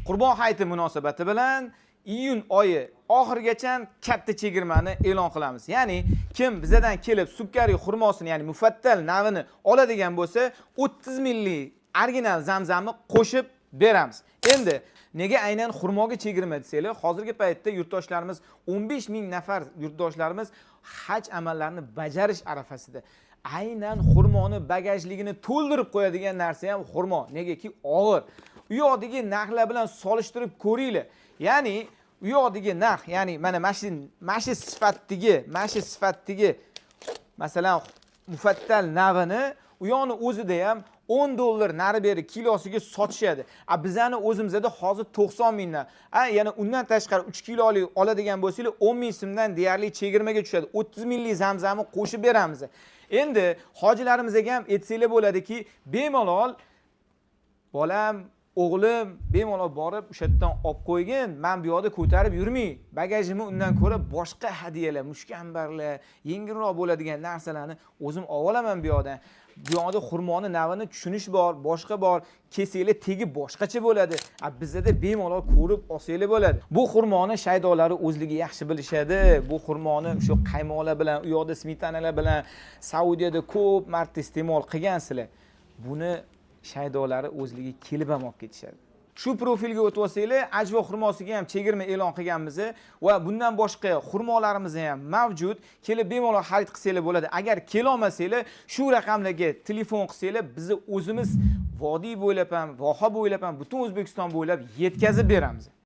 Qurbon hayiti munosabati bilan iyun oyi oxirigacha katta chegirmani e'lon qilamiz. Ya'ni kim bizadan kelib sukkari xurmosini, ya'ni mufattal navini oladigan bo'lsa, 30 minglik original zamzamni qo'shib beramiz. Endi nega aynan xurmoga chegirma desanglar, hozirgi paytda yurtdoshlarimiz, 15 ming nafar yurtdoshlarimiz haj amallarini bajarish arafasida. Aynan xurmoni bagajligini to'ldirib qo'yadigan narsa ham xurmo. Negaki og'ir. U yoqdagi narxlar bilan solishtirib ko'ringlar. Ya'ni u yoqdagi narx, ya'ni mana shu sifatdagi masalan mufattal navini u yoqni o'zida ham 10 dollar nari beri kilosiga sotishadi. A bizani o'zimizda hozir 90 mingdan. A yana undan tashqari 3 kilolik oladigan bo'lsanglar, 10 ming so'mdan deyarli chegirmaga tushadi. 30 minglik zamzamni qo'shib beramiz. Endi hojilarimizga ham aytsanglar bo'ladiki, bemalol bolam, o'g'lim, bemalol borib o'sha yerdan olib qo'ygin, man bu yoqda ko'tarib yurmay, bagajimni undan ko'ra boshqa hadyalar, mushkambarlar, yengilroq bo'ladigan narsalarni o'zim olib olaman bu yoqdan. Bu yoqda xurmoni navini tushunish bor, boshqa bor, kelsanglar tegi boshqacha bo'ladi. A bizada bemalol ko'rib olsanglar bo'ladi. Bu xurmoni shaydolari o'zligi yaxshi bilishadi. Bu xurmoni o'sha qaymoqlar bilan, u yoqda smetanalar bilan Saudiyada ko'p marta iste'mol qilgansizlar. Buni shaydolari o'zligi kelib ham olib ketishadi. Shu profilga o'tib olsanglar, ajvo xurmosiga ham chegirma e'lon qilganmiz va bundan boshqa xurmolarimiz ham mavjud. Kelib bemalol xarid qilsanglar bo'ladi. Agar kelolmasanglar, shu raqamlarga telefon qilsanglar, bizni o'zimiz vodiy bo'ylab ham, voha bo'ylab ham, butun O'zbekiston bo'ylab yetkazib beramiz.